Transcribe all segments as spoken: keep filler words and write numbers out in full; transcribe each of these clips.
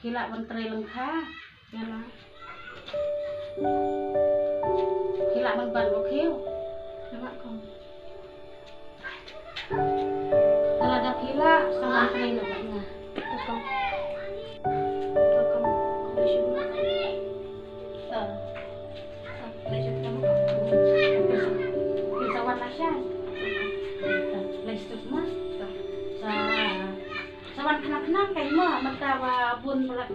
Ki lah ban trei lyngkha. Ki lah ban bat ko khiew. Lada ki lah, sa wan trei na bat nga. Sa wan khnang khnang kai ma mynta ba bun bret.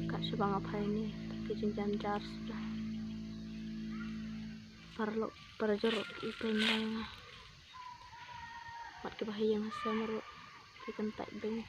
Kat shuwa nga phai ni, ki jingjynjar shuwa. Paralok, parajor, i pynlong. Mat ki bahaïing hasem ruh, ki kyntait beng.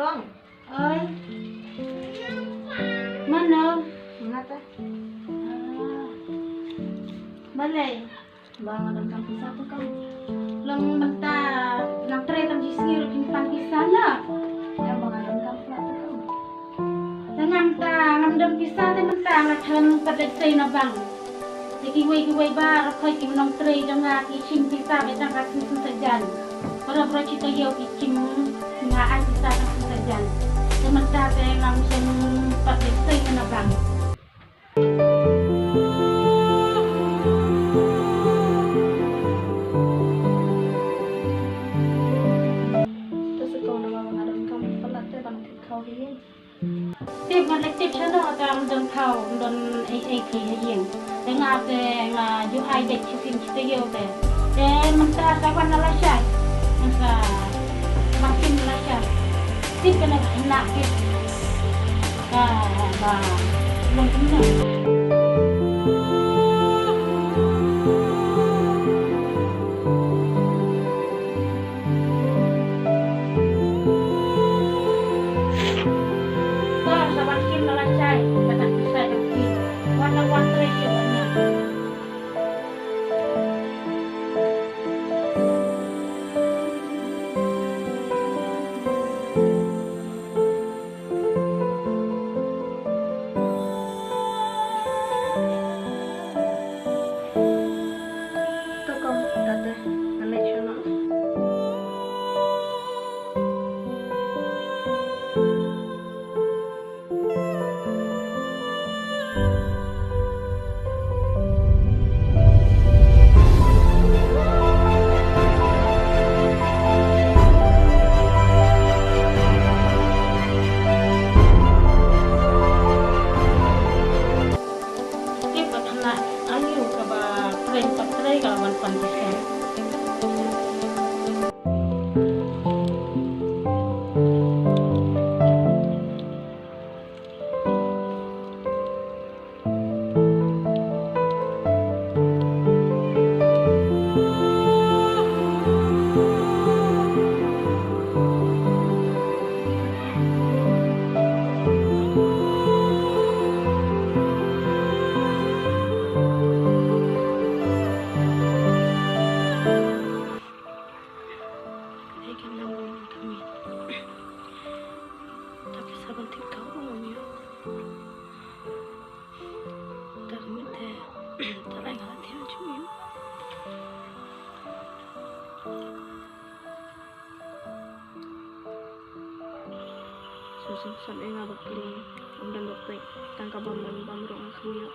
Oi. Mano? Ngata? Ah. Balei? Ba nga donkam pisa tu kam. Long mynta nang trei tang shi sngi ruh kin pan pisa na. Em ba nga donkam pisa tu kam. Te nga mynta ngam don pisa te mynta nga than pat leit sei na bank. Te kiwei kiwei baroh ki nongtrei jong nga ki shim pisa beit tang ka sien sien sajan. Baroh baroh shi taïew ki shim, nga ai pisa tang sien sajan. Te mynta te ngam shym pat leit sei na bank. Te sa kong na ba nga donkam palat te ban tip khaw hi. Tip nga leh tip shano te ngam don khaw, ngam don ei ei ki ha ïing. Te nga te nga ju ai beit shisien shi taïew te. Te mynta sa wan na lashai. Mynta wan shisien na lashai. Tip kane ka khynnah tip. Ka ba long kumno. Ba sa wan shisien na lashai, kata ki sai ka ki. Wan na wan trei shisien na. To kong, tate, ngan leit shuwa noh. Tip ka khynnah aïu kaba trei, pat trei ka la wan pan pisa. Hei, ka nam wan ka mi. Ta pisa ban tip kau ong ong ïa. Ta ka mi te. Ta lai nga la thiang chu ïa. Sum sum sam ïa nga ba pli. Ym don ba pek. Tang ka bam bam bam ruh nga kham ïa.